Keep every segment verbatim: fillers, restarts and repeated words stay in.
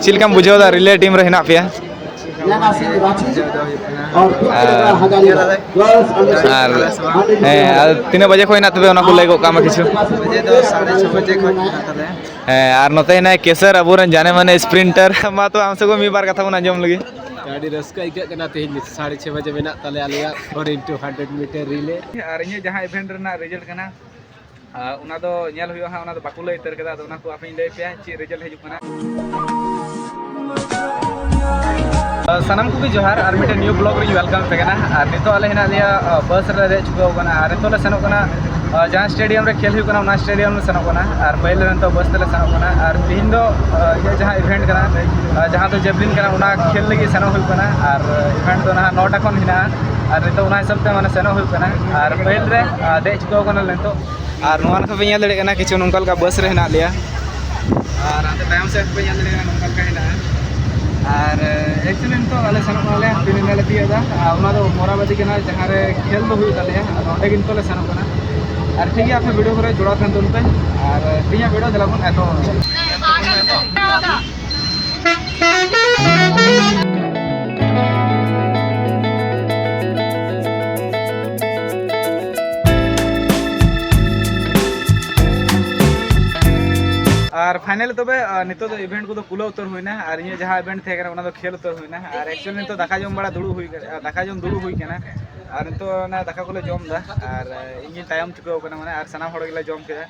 ᱪᱮᱫ ᱞᱮᱠᱟᱢ ᱵᱩᱡᱷᱟᱹᱣ ᱮᱫᱟ ᱨᱤᱞᱮ ᱴᱤᱢ ᱨᱮ ᱦᱮᱱᱟᱜ ᱯᱮᱭᱟ? ᱟᱨ ᱦᱮᱸ, ᱟᱨ ᱛᱤᱱᱟᱹᱜ ᱵᱟᱡᱮ ᱠᱷᱚᱱ ᱦᱮᱱᱟᱜ ᱛᱟᱯᱮᱭᱟ ᱚᱱᱟ ᱠᱚ ᱞᱟᱹᱭ ᱜᱚᱫ ᱠᱟᱜ ᱢᱮ ᱠᱤᱪᱷᱩ᱾ ᱵᱟᱡᱮ ᱫᱚ ᱥᱟᱲᱮ ᱪᱷᱚ ᱵᱟᱡᱮ ᱠᱷᱚᱱ ᱦᱮᱱᱟᱜ ᱛᱟᱞᱮᱭᱟ᱾ ᱦᱮᱸ, ᱟᱨ ᱱᱚᱛᱮ ᱦᱮᱱᱟᱭ ᱠᱮᱥᱟᱨ, ᱟᱵᱚᱨᱮᱱ ᱡᱟᱱᱮ ᱢᱟᱱᱮ ᱥᱯᱨᱤᱱᱴᱟᱨ᱾ ᱢᱟ ᱛᱚ ᱟᱢ ᱥᱮᱫ ᱠᱷᱚᱱ ᱢᱤᱫ ᱵᱟᱨ ᱠᱟᱛᱷᱟ ᱵᱚᱱ ᱟᱸᱡᱚᱢ ᱞᱮᱜᱮ᱾ ᱟᱹᱰᱤ ᱨᱟᱹᱥᱠᱟᱹ ᱟᱹᱭᱠᱟᱹᱜ ᱠᱟᱱᱟ, ᱛᱮᱦᱮᱧ ᱥᱟᱲᱮ ᱪᱷᱚ ᱵᱟᱡᱮ ᱢᱮᱱᱟᱜ ᱛᱟᱞᱮᱭᱟ ᱟᱞᱮᱭᱟᱜ four into hundred meter relay᱾ ᱟᱨ ᱤᱧᱟᱹᱜ ᱡᱟᱦᱟᱸ event ᱨᱮᱱᱟᱜ result ᱠᱟᱱᱟ, ᱟᱨ ᱚᱱᱟ ᱫᱚ ᱧᱮᱞ ᱦᱩᱭᱩᱜᱼᱟ ᱦᱟᱸᱜ, ᱚᱱᱟ ᱫᱚ ᱵᱟᱠᱚ ᱞᱟᱹᱭ ᱩᱛᱟᱹᱨ ᱠᱟᱫᱟ᱾ ᱟᱫᱚ ᱚᱱᱟ ᱠᱚ ᱟᱯᱮᱧ ᱞᱟᱹᱭ ᱯᱮᱭᱟ ᱪᱮᱫ result ᱦᱤᱡᱩᱜ ᱠᱟᱱᱟ᱾ ᱟᱨ ᱥᱟᱱᱟᱢ ᱠᱚᱜᱮ ᱡᱚᱦᱟᱨ, ᱟᱨ ᱢᱤᱫᱴᱮᱱ new vlog ᱨᱤᱧ welcome ᱯᱮ ᱠᱟᱱᱟ᱾ ᱟᱨ ᱱᱤᱛᱚᱜ ᱟᱞᱮ ᱦᱮᱱᱟᱜ ᱞᱮᱭᱟ, ᱟᱨ, ᱵᱟᱥ ᱨᱮᱞᱮ ᱫᱮᱡ ᱪᱩᱠᱟᱹᱣ ᱠᱟᱱᱟ᱾ ᱟᱨ ᱱᱤᱛᱚᱜ ᱞᱮ ᱥᱮᱱᱚᱜ ᱠᱟᱱᱟ, ᱟᱨ, ᱡᱟᱦᱟᱸ stadium ᱨᱮ ᱠᱷᱮᱞ ᱦᱩᱭᱩᱜ ᱠᱟᱱᱟ, ᱚᱱᱟ stadium ᱞᱮ ᱥᱮᱱᱚᱜ ᱠᱟᱱᱟ᱾ ᱟᱨ ᱯᱟᱹᱦᱤᱞ ᱨᱮ ᱱᱤᱛᱚᱜ ᱵᱟᱥ ᱛᱮᱞᱮ ᱥᱮᱱᱚᱜ ᱠᱟᱱᱟ᱾ ᱟᱨ ᱛᱤᱦᱤᱧ ᱫᱚ, ᱟᱨ, ᱤᱧᱟᱹᱜ ᱡᱟᱦᱟᱸ event ᱠᱟᱱᱟ, ᱟᱨ, ᱡᱟᱦᱟᱸ ᱫᱚ javelin ᱠᱟᱱᱟ, ᱚᱱᱟ ᱠᱷᱮᱞ ᱞᱟᱹᱜᱤᱫ ᱥᱮᱱᱚᱜ ᱦᱩᱭᱩᱜ ᱠᱟᱱᱟ᱾ ᱟᱨ event ᱫᱚ ᱱᱟᱦᱟᱜ ᱱᱚᱴᱟ ᱠᱷᱚᱱ ᱦᱮᱱᱟᱜᱼᱟ᱾ ᱟᱨ ᱱᱤᱛᱚᱜ ᱚᱱᱟ ᱦᱤᱥᱟᱹᱵ ᱛᱮ ᱢᱟᱱᱮ ᱥᱮᱱᱚᱜ ᱦᱩᱭᱩᱜ ᱠᱟᱱᱟ᱾ ᱟᱨ ᱯᱟᱹᱦᱤᱞ ᱨᱮ, ᱟᱨ, ᱫᱮᱡ ᱪᱩᱠᱟᱹᱣ ᱠᱟᱱᱟᱞᱮ ᱱᱤᱛᱚᱜ᱾ ᱟᱨ ᱱᱚᱣᱟ ᱞᱮᱠᱟ ᱯᱮ ᱧᱮᱞ ᱫᱟᱲᱮᱭᱟᱜ ᱠᱟᱱᱟ, ᱠᱤᱪᱷᱩ ᱱᱚᱝᱠᱟ ᱞᱮᱠᱟ ᱵᱟᱥ ᱨᱮ ᱦᱮᱱᱟᱜ ᱞᱮᱭᱟ᱾ ᱟᱨ ᱦᱟᱱᱛᱮ ᱛᱟᱭᱚᱢ ᱥᱮᱫ ᱯᱮ ᱧᱮᱞ ᱫᱟᱲᱮᱭᱟᱜ ᱠᱟᱱᱟ, ᱱᱚᱝᱠᱟ ᱞᱮᱠᱟ ᱦᱮᱱᱟᱜᱼᱟ᱾ ᱟᱨ, actually ᱱᱤᱛᱚᱜ ᱟᱞᱮ ᱥᱮᱱᱚᱜ ᱠᱟᱱᱟᱞᱮ, ᱛᱤᱱᱟᱹᱜ ᱞᱮ ᱛᱤᱭᱳᱜ ᱮᱫᱟ᱾ ᱟᱨ ᱚᱱᱟ ᱫᱚ ᱢᱚᱨᱟᱵᱟᱫᱤ ᱠᱟᱱᱟ, ᱡᱟᱦᱟᱸ ᱨᱮ ᱠᱷᱮᱞ ᱫᱚ ᱦᱩᱭᱩᱜ ᱛᱟᱞᱮᱭᱟ᱾ ᱟᱫᱚ ᱚᱸᱰᱮ ᱜᱮ ᱱᱤᱛᱚᱜ ᱞᱮ ᱥᱮᱱᱚᱜ ᱠᱟᱱᱟ᱾ ᱟᱨ ᱴᱷᱤᱠ ᱜᱮᱭᱟ, ᱟᱯᱮ video ᱠᱚᱨᱮ ᱡᱚᱲᱟᱣ ᱛᱟᱦᱮᱱ ᱛᱟᱵᱚᱱ ᱯᱮ᱾ ᱟᱨ ᱛᱮᱦᱮᱧᱟᱜ video ᱫᱮᱞᱟ ᱵᱚᱱ ᱮᱛᱚᱦᱚᱵᱟ᱾ ᱟᱨ finally ᱛᱚᱵᱮ, ᱟᱨ ᱱᱤᱛᱚᱜ ᱫᱚ event ᱠᱚᱫᱚ ᱠᱩᱞᱟᱹᱣ ᱩᱛᱟᱹᱨ ᱦᱩᱭᱱᱟ, ᱟᱨ ᱤᱧᱟᱹᱜ ᱡᱟᱦᱟᱸ event ᱛᱟᱦᱮᱸ ᱠᱟᱱᱟ, ᱚᱱᱟ ᱫᱚ ᱠᱷᱮᱞ ᱩᱛᱟᱹᱨ ᱦᱩᱭᱱᱟ᱾ ᱟᱨ actually ᱱᱤᱛᱚᱜ ᱫᱟᱠᱟ ᱡᱚᱢ ᱵᱟᱲᱟ ᱫᱩᱲᱩᱵ ᱦᱩᱭ ᱠᱟᱱᱟ, ᱫᱟᱠᱟ ᱡᱚᱢ ᱫᱩᱲᱩᱵ ᱦᱩᱭ ᱠᱟᱱᱟ᱾ ᱟᱨ ᱱᱤᱛᱚᱜ ᱚᱱᱟ ᱫᱟᱠᱟ ᱠᱚᱞᱮ ᱡᱚᱢ ᱮᱫᱟ, ᱟᱨ ᱤᱧ ᱜᱤᱧ ᱛᱟᱭᱚᱢ ᱪᱩᱠᱟᱹᱣ ᱠᱟᱱᱟ, ᱢᱟᱱᱮ, ᱟᱨ ᱥᱟᱱᱟᱢ ᱦᱚᱲ ᱜᱮᱞᱮ ᱡᱚᱢ ᱠᱮᱫᱟ᱾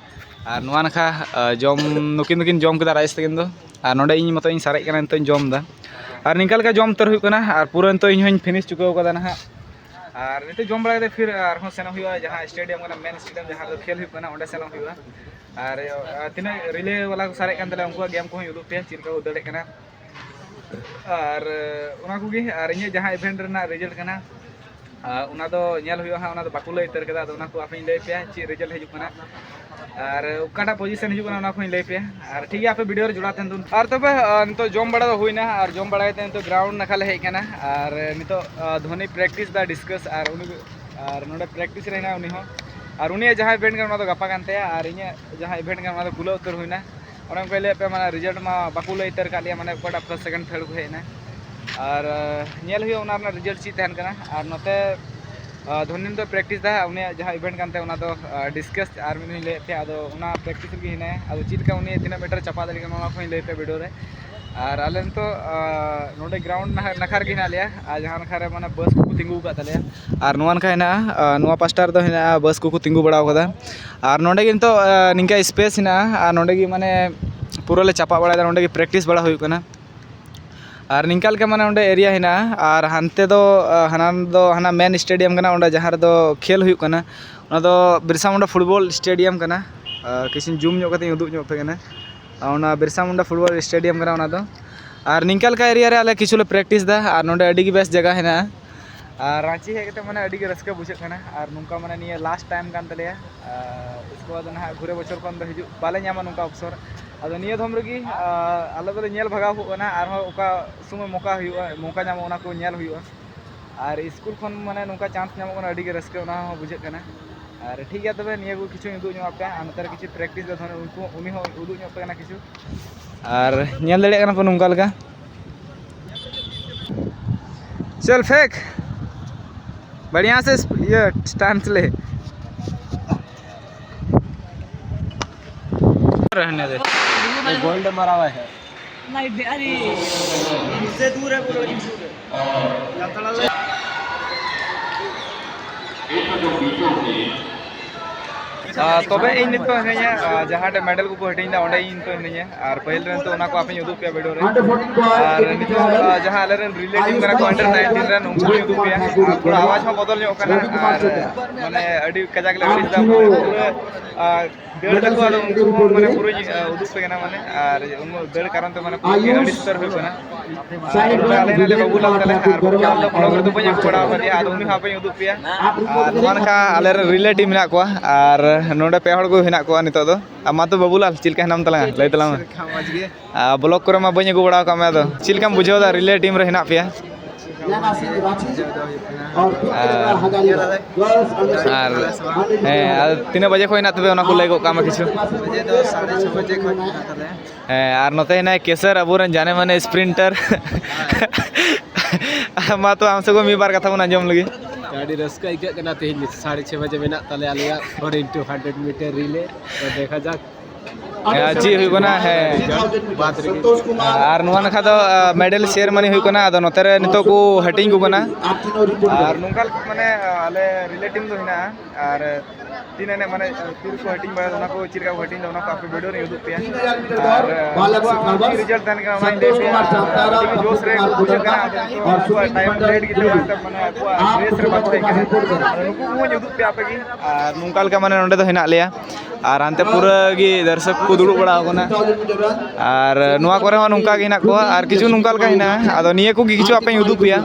ᱟᱨ ᱱᱚᱣᱟ ᱱᱟᱠᱷᱟ, ᱟᱨ ᱡᱚᱢ, ᱱᱩᱠᱤᱱ ᱫᱚᱠᱤᱱ ᱡᱚᱢ ᱠᱮᱫᱟ ᱨᱟᱭᱮᱥ ᱛᱟᱹᱠᱤᱱ ᱫᱚ, ᱟᱨ ᱱᱚᱰᱮ ᱤᱧ ᱢᱚᱛᱚ ᱤᱧ ᱥᱟᱨᱮᱡ ᱠᱟᱱᱟ, ᱱᱤᱛᱚᱜ ᱤᱧ ᱡᱚᱢ ᱮᱫᱟ᱾ ᱟᱨ ᱱᱤᱝᱠᱟ ᱞᱮᱠᱟ ᱡᱚᱢ ᱩᱛᱟᱹᱨ ᱦᱩᱭᱩᱜ ᱠᱟᱱᱟ, ᱟᱨ ᱯᱩᱨᱟᱹ ᱱᱤᱛᱚᱜ ᱤᱧ ᱦᱚᱸᱧ finish ᱪᱩᱠᱟᱹᱣ ᱠᱟᱫᱟ ᱱᱟᱦᱟᱜ᱾ ᱟᱨ ᱱᱤᱛᱚᱜ ᱡᱚᱢ ᱵᱟᱲᱟ ᱠᱟᱛᱮ ᱯᱷᱤᱨ ᱟᱨᱦᱚᱸ ᱥᱮᱱᱚᱜ ᱦᱩᱭᱩᱜᱼᱟ, ᱡᱟᱦᱟᱸ stadium ᱠᱟᱱᱟ, main stadium, ᱡᱟᱦᱟᱸ ᱨᱮ ᱠᱷᱮᱞ ᱦᱩᱭᱩᱜ ᱠᱟᱱᱟ, ᱚᱸᱰᱮ ᱥᱮᱱᱚᱜ ᱦᱩᱭᱩᱜᱼᱟ᱾ ᱟᱨ, ᱟᱨ ᱛᱤᱱᱟᱹᱜ relay ᱵᱟᱞᱟ ᱠᱚ ᱥᱟᱨᱮᱡ ᱠᱟᱱ ᱛᱟᱞᱮᱭᱟ, ᱩᱱᱠᱩᱣᱟᱜ game ᱠᱚᱦᱚᱸᱧ ᱩᱫᱩᱜ ᱯᱮᱭᱟ, ᱪᱮᱫ ᱞᱮᱠᱟ ᱠᱚ ᱫᱟᱹᱲᱮᱫ ᱠᱟᱱᱟ᱾ ᱟᱨ ᱚᱱᱟ ᱠᱚᱜᱮ, ᱟᱨ ᱤᱧᱟᱹᱜ ᱡᱟᱦᱟᱸ event ᱨᱮᱱᱟᱜ result ᱠᱟᱱᱟ, ᱟᱨ ᱚᱱᱟ ᱫᱚ ᱧᱮᱞ ᱦᱩᱭᱩᱜᱼᱟ ᱦᱟᱸᱜ, ᱚᱱᱟ ᱫᱚ ᱵᱟᱠᱚ ᱞᱟᱹᱭ ᱩᱛᱟᱹᱨ ᱠᱟᱫᱟ᱾ ᱟᱫᱚ ᱚᱱᱟ ᱠᱚ ᱟᱯᱮᱧ ᱞᱟᱹᱭ ᱯᱮᱭᱟ, ᱪᱮᱫ result ᱦᱤᱡᱩᱜ ᱠᱟᱱᱟ᱾ ᱟᱨ ᱚᱠᱟᱴᱟᱜ position ᱦᱤᱡᱩᱜ ᱠᱟᱱᱟ, ᱚᱱᱟ ᱠᱚᱦᱚᱸᱧ ᱞᱟᱹᱭ ᱯᱮᱭᱟ᱾ ᱟᱨ ᱴᱷᱤᱠ ᱜᱮᱭᱟ, ᱟᱯᱮ video ᱨᱮ ᱡᱚᱲᱟᱣ ᱛᱟᱦᱮᱱ ᱛᱟᱵᱚᱱ᱾ ᱟᱨ ᱛᱚᱵᱮ, ᱟᱨ ᱱᱤᱛᱚᱜ ᱡᱚᱢ ᱵᱟᱲᱟ ᱫᱚ ᱦᱩᱭᱱᱟ, ᱟᱨ ᱡᱚᱢ ᱵᱟᱲᱟ ᱠᱟᱛᱮ ᱱᱤᱛᱚᱜ ground ᱱᱟᱠᱷᱟ ᱞᱮ ᱦᱮᱡ ᱠᱟᱱᱟ᱾ ᱟᱨ ᱱᱤᱛᱚᱜ, ᱟᱨ ᱫᱷᱳᱱᱤ practice ᱫᱟ discus, ᱟᱨ ᱩᱱᱤ, ᱟᱨ ᱱᱚᱰᱮ practice ᱨᱮ ᱦᱮᱱᱟᱭᱟ ᱩᱱᱤ ᱦᱚᱸ᱾ ᱟᱨ ᱩᱱᱤᱭᱟᱜ ᱡᱟᱦᱟᱸ event ᱠᱟᱱᱟ, ᱚᱱᱟ ᱫᱚ ᱜᱟᱯᱟ ᱠᱟᱱ ᱛᱟᱭᱟ, ᱟᱨ ᱤᱧᱟᱹᱜ ᱡᱟᱦᱟᱸ event ᱠᱟᱱᱟ, ᱚᱱᱟ ᱫᱚ ᱠᱩᱞᱟᱹᱣ ᱩᱛᱟᱹᱨ ᱦᱩᱭᱱᱟ᱾ ᱚᱱᱮ ᱚᱱᱠᱟᱭ ᱞᱟᱹᱭᱟᱫ ᱯᱮᱭᱟ, ᱢᱟᱱᱮ ᱨᱤᱡᱟᱞᱴ ᱢᱟ ᱵᱟᱠᱚ ᱞᱟᱹᱭ ᱩᱛᱟᱹᱨ ᱟᱠᱟᱫ ᱞᱮᱭᱟ, ᱢᱟᱱᱮ ᱚᱠᱚᱭᱴᱟᱜ ᱯᱷᱟᱥᱴ, ᱥᱮᱠᱮᱱᱰ, ᱛᱷᱟᱨᱰ ᱠᱚ ᱦᱮᱡ ᱮᱱᱟ᱾ ᱟᱨ ᱧᱮᱞ ᱦᱩᱭᱩᱜᱼᱟ ᱚᱱᱟ ᱨᱮᱱᱟᱜ ᱨᱤᱡᱟᱞᱴ ᱪᱮᱫ ᱛᱟᱦᱮᱱ ᱠᱟᱱᱟ᱾ ᱟᱨ ᱱᱚᱛᱮ ᱫᱷᱚᱱᱤᱱ ᱫᱚ ᱯᱨᱮᱠᱴᱤᱥ ᱫᱟ, ᱩᱱᱤᱭᱟᱜ ᱡᱟᱦᱟᱸ ᱤᱵᱷᱮᱱᱴ ᱠᱟᱱ ᱛᱟᱭᱟ ᱚᱱᱟ ᱫᱚ ᱰᱤᱥᱠᱟᱥ, ᱟᱨ ᱢᱤᱫ ᱫᱷᱟᱣ ᱤᱧ ᱞᱟᱹᱭᱮᱫ ᱛᱟᱦᱮᱸᱫ, ᱟᱫᱚ ᱚᱱᱟ ᱯᱨᱮᱠᱴᱤᱥ ᱨᱮᱜᱮ ᱦᱮᱱᱟᱭᱟ᱾ ᱟᱫᱚ ᱪᱮᱫ ᱞᱮᱠᱟ ᱩᱱᱤ ᱛᱤᱱᱟᱹᱜ ᱢᱤᱴᱟᱨ ᱪᱟᱯᱟ ᱫᱟᱲᱮᱭᱟᱜ ᱠᱟᱱᱟ ᱚᱱᱟ ᱠᱚᱦᱚᱸᱧ ᱞᱟᱹᱭ ᱯᱮᱭᱟ ᱵᱷᱤᱰᱤᱭᱳ ᱨᱮ᱾ ᱟᱨ ᱟᱞᱮ ᱱᱤᱛᱚᱜ ᱱᱚᱰᱮ ᱜᱨᱟᱣᱩᱱᱰ ᱱᱟᱠᱷᱟ ᱨᱮᱜᱮ ᱦᱮᱱᱟᱜ ᱞᱮᱭᱟ, ᱟᱨ ᱡᱟᱦᱟᱸ ᱱᱟᱠᱷᱟ ᱨᱮ ᱢᱟᱱᱮ ᱵᱟᱥ ᱠᱚᱠᱚ ᱛᱤᱸᱜᱩ ᱟᱠᱟᱫ ᱛᱟᱞᱮᱭᱟ, ᱟᱨ ᱱᱚᱣᱟ ᱱᱟᱠᱷᱟ ᱦᱮᱱᱟᱜᱼᱟ, ᱱᱚᱣᱟ ᱯᱟᱥᱴᱟ ᱨᱮᱫᱚ ᱦᱮᱱᱟᱜᱼᱟ ᱵᱟᱥ ᱠᱚᱠᱚ ᱛᱤᱸᱜᱩ ᱵᱟᱲᱟ ᱟᱠᱟᱫᱟ᱾ ᱟᱨ ᱱᱚᱰᱮ ᱜᱮ ᱱᱤᱛᱚᱜ ᱱᱤᱝᱠᱟ ᱥᱯᱮᱥ ᱦᱮᱱᱟᱜᱼᱟ, ᱟᱨ ᱱᱚᱰᱮ ᱜᱮ ᱢᱟᱱᱮ ᱯᱩᱨᱟᱹ ᱞᱮ ᱪᱟᱯᱟᱫ ᱵᱟᱲᱟᱭᱮᱫᱟ, ᱱᱚᱰᱮ ᱜᱮ ᱯᱨᱮᱠᱴᱤᱥ ᱵᱟᱲᱟ ᱦᱩᱭᱩᱜ ᱠᱟᱱᱟ᱾ ᱟᱨ ᱱᱤᱝᱠᱟ ᱞᱮᱠᱟ ᱢᱟᱱᱮ ᱚᱸᱰᱮ ᱮᱨᱤᱭᱟ ᱦᱮᱱᱟᱜᱼᱟ᱾ ᱟᱨ ᱦᱟᱱᱛᱮ ᱫᱚ ᱦᱟᱱᱟ ᱫᱚ ᱦᱟᱱᱟ ᱢᱮᱱ ᱥᱴᱮᱰᱤᱭᱟᱢ ᱠᱟᱱᱟ, ᱚᱸᱰᱮ ᱡᱟᱦᱟᱸ ᱨᱮᱫᱚ ᱠᱷᱮᱞ ᱦᱩᱭᱩᱜ ᱠᱟᱱᱟ᱾ ᱚᱱᱟ ᱫᱚ ᱵᱤᱨᱥᱟ ᱢᱩᱱᱰᱟ ᱯᱷᱩᱴᱵᱚᱞ ᱥᱴᱮᱰᱤᱭᱟᱢ ᱠᱟᱱᱟ᱾ ᱠᱤᱪᱷᱩ ᱡᱩᱢ ᱧᱚᱜ ᱠᱟᱛᱮᱧ ᱩᱫᱩᱜ ᱧᱚᱜ ᱟᱯᱮ ᱠᱟᱱᱟ᱾ ᱚᱱᱟ ᱵᱤᱨᱥᱟ ᱢᱩᱱᱰᱟ ᱯᱷᱩᱴᱵᱚᱞ ᱥᱴᱮᱰᱤᱭᱟᱢ ᱠᱟᱱᱟ ᱚᱱᱟ ᱫᱚ᱾ ᱟᱨ ᱱᱤᱝᱠᱟ ᱞᱮᱠᱟ ᱮᱨᱤᱭᱟ ᱨᱮ ᱟᱞᱮ ᱠᱤᱪᱷᱩ ᱞᱮ ᱯᱨᱮᱠᱴᱤᱥ ᱫᱟ᱾ ᱟᱨ ᱱᱚᱰᱮ ᱟᱹᱰᱤ ᱜᱮ ᱵᱮᱥ ᱡᱟᱭᱜᱟ ᱦᱮᱱᱟᱜᱼᱟ᱾ ᱟᱨ ᱨᱟᱺᱪᱤ ᱦᱮᱡ ᱠᱟᱛᱮ ᱢᱟᱱᱮ ᱟᱹᱰᱤ ᱜᱮ ᱨᱟᱹᱥᱠᱟᱹ ᱵᱩᱡᱷᱟᱹᱜ ᱠᱟᱱᱟ᱾ ᱟᱨ ᱱᱚᱝᱠᱟ ᱢᱟᱱᱮ ᱱᱤᱭᱟᱹ ᱞᱟᱥᱴ ᱴᱟᱭᱤᱢ ᱠᱟᱱ ᱛᱟᱞᱮᱭᱟ᱾ ᱟᱨ ᱤᱥᱠᱮ ᱵᱟᱫ ᱱᱟᱦᱟᱜ ᱜᱷᱩᱨᱮ ᱵᱚᱪᱷᱚᱨ ᱠᱷᱚᱱ ᱫᱚ ᱦᱤᱡᱩᱜ ᱵᱟᱞᱮ ᱧᱟᱢᱟ ᱱᱚᱝᱠᱟ ᱚᱯᱥᱚᱨ᱾ ᱟᱫᱚ ᱱᱤᱭᱟᱹ ᱫᱷᱚᱢ ᱨᱮᱜᱮ ᱟᱞᱮ ᱫᱚᱞᱮ ᱧᱮᱞ ᱵᱷᱟᱜᱟᱣ ᱠᱚᱜ ᱠᱟᱱᱟ, ᱟᱨᱦᱚᱸ ᱚᱠᱟ ᱥᱚᱢᱚᱭ ᱢᱚᱠᱟ ᱦᱩᱭᱩᱜᱼᱟ, ᱢᱚᱠᱟ ᱧᱟᱢᱚᱜᱼᱟ, ᱚᱱᱟ ᱠᱚ ᱧᱮᱞ ᱦᱩᱭᱩᱜᱼᱟ᱾ ᱟᱨ ᱥᱠᱩᱞ ᱠᱷᱚᱱ ᱢᱟᱱᱮ ᱱᱚᱝᱠᱟ ᱪᱟᱱᱥ ᱧᱟᱢᱚᱜ ᱠᱟᱱᱟ, ᱟᱹᱰᱤ ᱜᱮ ᱨᱟᱹᱥᱠᱟᱹ ᱚᱱᱟ ᱦᱚᱸ ᱵᱩᱡᱷᱟᱹᱜ ᱠᱟᱱᱟ᱾ ᱟᱨ ᱴᱷᱤᱠ ᱜᱮᱭᱟ, ᱛᱚᱵᱮ ᱱᱤᱭᱟᱹ ᱠᱚ ᱠᱤᱪᱷᱩᱧ ᱩᱫᱩᱜ ᱧᱚᱜ ᱟᱯᱮᱭᱟ᱾ ᱟᱨ ᱱᱚᱛᱮ ᱨᱮ ᱠᱤᱪᱷᱩ ᱯᱨᱮᱠᱴᱤᱥ ᱫᱚ ᱫᱷᱚᱨᱚ ᱩᱱᱠᱩ, ᱩᱱᱤ ᱦᱚᱸ ᱩᱫᱩᱜ ᱧᱚᱜ ᱟᱯᱮ ᱠᱟᱱᱟ ᱠᱤᱪᱷᱩ᱾ ᱟᱨ ᱧᱮᱞ ᱫᱟᱲᱮᱭᱟᱜ ᱠᱟᱱᱟ ᱯᱮ ᱱᱚᱝᱠᱟ ᱞᱮᱠᱟ᱾ चल फेंक, बढ़िया से इस, ये स्टैंस ले। रहने दे। ये गोल्ड मरा हुआ है। नहीं बे, अरे। इससे दूर है, वो लड़की दूर है। ᱟᱨ ᱛᱚᱵᱮ ᱤᱧ ᱱᱤᱛᱚᱜ ᱦᱤᱱᱟᱹᱧᱟ, ᱟᱨ ᱡᱟᱦᱟᱸ ᱴᱷᱮᱱ ᱢᱮᱰᱮᱞ ᱠᱚᱠᱚ ᱦᱟᱹᱴᱤᱧ ᱮᱫᱟ, ᱚᱸᱰᱮ ᱤᱧ ᱱᱤᱛᱚᱜ ᱦᱤᱱᱟᱹᱧᱟ᱾ ᱟᱨ ᱯᱟᱹᱦᱤᱞ ᱨᱮ ᱱᱤᱛᱚᱜ ᱚᱱᱟ ᱠᱚ ᱟᱯᱮᱧ ᱩᱫᱩᱜ ᱯᱮᱭᱟ ᱵᱷᱤᱰᱤᱭᱳ ᱨᱮ᱾ ᱟᱨ ᱱᱤᱛᱚᱜ, ᱟᱨ ᱡᱟᱦᱟᱸ ᱟᱞᱮᱨᱮᱱ ᱨᱤᱞᱮ ᱴᱤᱢ ᱠᱟᱱᱟ ᱠᱚ, under nineteen ᱨᱮᱱ, ᱩᱱᱠᱩ ᱦᱚᱸᱧ ᱩᱫᱩᱜ ᱯᱮᱭᱟ᱾ ᱟᱨ ᱛᱷᱚᱲᱟ ᱟᱣᱟᱡᱽ ᱦᱚᱸ ᱵᱚᱫᱚᱞ ᱧᱚᱜ ᱠᱟᱱᱟ, ᱟᱨ ᱢᱟᱱᱮ ᱟᱹᱰᱤ ᱠᱟᱡᱟᱠ ᱞᱮ ᱟᱹᱲᱤᱥ ᱮᱫᱟ, ᱯᱩᱨᱟᱹ, ᱟᱨ ᱫᱟᱹᱲ ᱫᱟᱠᱚ, ᱟᱫᱚ ᱩᱱᱠᱩ ᱦᱚᱸ ᱢᱟᱱᱮ ᱯᱩᱨᱟᱹᱧ, ᱟ, ᱩᱫᱩᱜ ᱯᱮ ᱠᱟᱱᱟ ᱢᱟᱱᱮ, ᱟᱨ ᱩᱱᱟᱹᱜ ᱫᱟᱹᱲ ᱠᱟᱨᱚᱱ ᱛᱮ ᱢᱟᱱᱮ ᱯᱩᱨᱟᱹ ᱜᱮ ᱟᱹᱲᱤᱥ ᱩᱛᱟᱹᱨ ᱦᱩᱭᱩᱜ ᱠᱟᱱᱟ᱾ ᱟᱨ ᱱᱚᱰᱮ ᱟᱞᱮ ᱦᱮᱱᱟᱜ ᱞᱮᱭᱟ ᱵᱟᱹᱵᱩᱞᱟᱞ ᱛᱟᱞᱮ, ᱟᱨ ᱵᱟᱹᱵᱩᱞᱟᱞ ᱫᱚ ᱵᱞᱚᱜ ᱨᱮᱫᱚ ᱵᱟᱹᱧ ᱟᱹᱜᱩ ᱵᱟᱲᱟ ᱟᱠᱟᱫᱮᱭᱟ, ᱟᱫᱚ ᱩᱱᱤ ᱦᱚᱸ ᱦᱟᱯᱮᱧ ᱩᱫᱩᱜ ᱯᱮᱭᱟ᱾ ᱟᱨ ᱱᱚᱣᱟ ᱱᱟᱠᱷᱟ ᱟᱞᱮᱨᱮᱱ ᱨᱤᱞᱮ ᱴᱤᱢ ᱢᱮᱱᱟᱜ ᱠᱚᱣᱟ, ᱟᱨ ᱱᱚᱰᱮ ᱯᱮ ᱦᱚᱲ ᱠᱚ ᱦᱮᱱᱟᱜ ᱠᱚᱣᱟ ᱱᱤᱛᱚᱜ ᱫᱚ᱾ ᱟᱨ ᱢᱟ ᱛᱚ ᱵᱟᱹᱵᱩᱞᱟᱞ, ᱪᱮᱫ ᱞᱮᱠᱟ ᱦᱮᱱᱟᱢ ᱛᱟᱞᱟᱝᱟ? ᱞᱟᱹᱭ ᱛᱟᱞᱟᱝ ᱢᱮ᱾ ᱢᱚᱡᱽ ᱜᱮ᱾ ᱟᱨ ᱵᱞᱚᱜ ᱠᱚᱨᱮ ᱢᱟ ᱵᱟᱹᱧ ᱟᱹᱜᱩ ᱵᱟᱲᱟ ᱟᱠᱟᱫ ᱢᱮ, ᱟᱫᱚ ᱪᱮᱫ ᱞᱮᱠᱟᱢ ᱵᱩᱡᱷᱟᱹᱣ ᱮᱫᱟ ᱨᱤᱞᱮ ᱴᱤᱢ ᱨᱮ ᱦᱮᱱᱟᱜ ᱯᱮᱭᱟ? ᱟᱨ ᱦᱮᱸ, ᱟᱨ ᱛᱤᱱᱟᱹᱜ ᱵᱟᱡᱮ ᱠᱷᱚᱱ ᱦᱮᱱᱟᱜ ᱛᱟᱯᱮᱭᱟ, ᱚᱱᱟ ᱠᱚ ᱞᱟᱹᱭ ᱜᱚᱫ ᱠᱟᱜ ᱢᱮ ᱠᱤᱪᱷᱩ᱾ ᱵᱟᱡᱮ ᱫᱚ ᱥᱟᱲᱮ ᱪᱷᱚ ᱵᱟᱡᱮ ᱠᱷᱚᱱ ᱢᱮᱱᱟᱜ ᱛᱟᱞᱮᱭᱟ᱾ ᱦᱮᱸ, ᱟᱨ ᱱᱚᱛᱮ ᱦᱮᱱᱟᱭ ᱠᱮᱥᱟᱨ, ᱟᱵᱚᱨᱮᱱ ᱡᱟᱱᱮ ᱢᱟᱱᱮ ᱥᱯᱨᱤᱱᱴᱟᱨ᱾ ᱢᱟ ᱛᱚ, ᱟᱢ ᱥᱮᱫ ᱠᱷᱚᱱ ᱢᱤᱫ ᱵᱟᱨ ᱠᱟᱛᱷᱟ ᱵᱚᱱ ᱟᱸᱡᱚᱢ ᱞᱮᱜᱮ᱾ ᱟᱹᱰᱤ ᱨᱟᱹᱥᱠᱟᱹ ᱟᱹᱭᱠᱟᱹᱜ ᱠᱟᱱᱟ, ᱛᱮᱦᱮᱧ ᱥᱟᱲᱮ ᱪᱷᱚᱭ ᱵᱟᱡᱮ ᱢᱮᱱᱟᱜ ᱛᱟᱞᱮᱭᱟ ᱟᱞᱮᱭᱟᱜ four into hundred meter relay᱾ ᱛᱚ ᱫᱮᱠᱷᱟ ᱡᱟᱠ᱾ ᱦᱮᱸ, ᱪᱮᱫ ᱦᱩᱭᱩᱜ ᱠᱟᱱᱟ? ᱦᱮᱸ᱾ ᱵᱟᱫ ᱨᱮᱜᱮ᱾ ᱟᱨ ᱱᱚᱣᱟ ᱱᱟᱠᱷᱟ ᱫᱚ, ᱟ, medal ceremony ᱦᱩᱭᱩᱜ ᱠᱟᱱᱟ᱾ ᱟᱫᱚ ᱱᱚᱛᱮ ᱨᱮ ᱱᱤᱛᱚᱜ ᱠᱚ ᱦᱟᱹᱴᱤᱧ ᱠᱚ ᱠᱟᱱᱟ᱾ ᱟᱨ ᱱᱚᱝᱠᱟ ᱞᱮᱠᱟ ᱢᱟᱱᱮ, ᱟ, ᱟᱞᱮ relay team ᱫᱚ ᱦᱮᱱᱟᱜᱼᱟ᱾ ᱟᱨ ᱛᱤᱱᱟᱹᱜ ᱮᱱᱮᱡ ᱢᱟᱱᱮ, ᱟ, ᱛᱤ ᱨᱮᱠᱚ ᱦᱟᱹᱴᱤᱧ ᱵᱟᱲᱟᱭᱟ, ᱚᱱᱟ ᱠᱚ ᱪᱮᱫ ᱞᱮᱠᱟ ᱠᱚ ᱦᱟᱹᱴᱤᱧ ᱫᱟ, ᱚᱱᱟ ᱠᱚ ᱟᱯᱮ video ᱨᱮᱧ ᱩᱫᱩᱜ ᱯᱮᱭᱟ᱾ ᱟᱨ, ᱟ, ᱟᱠᱚᱣᱟᱜ ᱦᱚᱸ ᱪᱮᱫ result ᱛᱟᱦᱮᱱ ᱠᱟᱱᱟ, ᱚᱱᱟᱧ ᱞᱟᱹᱭ ᱯᱮᱭᱟ᱾ ᱟᱹᱰᱤ ᱡᱳᱥ ᱨᱮ ᱵᱩᱡᱷᱟᱹᱜ ᱠᱟᱱᱟ᱾ ᱟᱫᱚ ᱱᱤᱛᱚᱜ ᱟᱠᱚᱣᱟᱜ time late ᱜᱮᱛᱟ ᱠᱚᱣᱟ, ᱢᱟᱱᱮ ᱟᱠᱚᱣᱟᱜ race ᱨᱮ ᱵᱟᱠᱚ ᱦᱮᱡ ᱠᱟᱱᱟ᱾ ᱟᱫᱚ ᱱᱩᱠᱩ ᱠᱚᱦᱚᱸᱧ ᱩᱫᱩᱜ ᱯᱮᱭᱟ ᱟᱯᱮ ᱜᱮ᱾ ᱟᱨ ᱱᱚᱝᱠᱟ ᱞᱮᱠᱟ ᱢᱟᱱᱮ ᱱᱚᱸᱰᱮ ᱫᱚ ᱦᱮᱱᱟᱜ ᱞᱮᱭᱟ᱾ ᱟᱨ ᱦᱟᱱᱛᱮ ᱯᱩᱨᱟᱹ ᱜᱮ ᱫᱚᱨᱥᱚᱠ ᱠᱚ ᱫᱩᱲᱩᱵ ᱵᱟᱲᱟ ᱟᱠᱟᱱᱟ᱾ ᱟᱨ ᱱᱚᱣᱟ ᱠᱚᱨᱮ ᱦᱚᱸ ᱱᱚᱝᱠᱟ ᱜᱮ ᱦᱮᱱᱟᱜ ᱠᱚᱣᱟ, ᱟᱨ ᱠᱤᱪᱷᱩ ᱱᱚᱝᱠᱟ ᱞᱮᱠᱟ ᱦᱮᱱᱟᱜᱼᱟ᱾ ᱟᱫᱚ ᱱᱤᱭᱟᱹ ᱠᱚᱜᱮ ᱠᱤᱪᱷᱩ ᱟᱯᱮᱧ ᱩᱫᱩᱜ ᱯᱮᱭᱟ᱾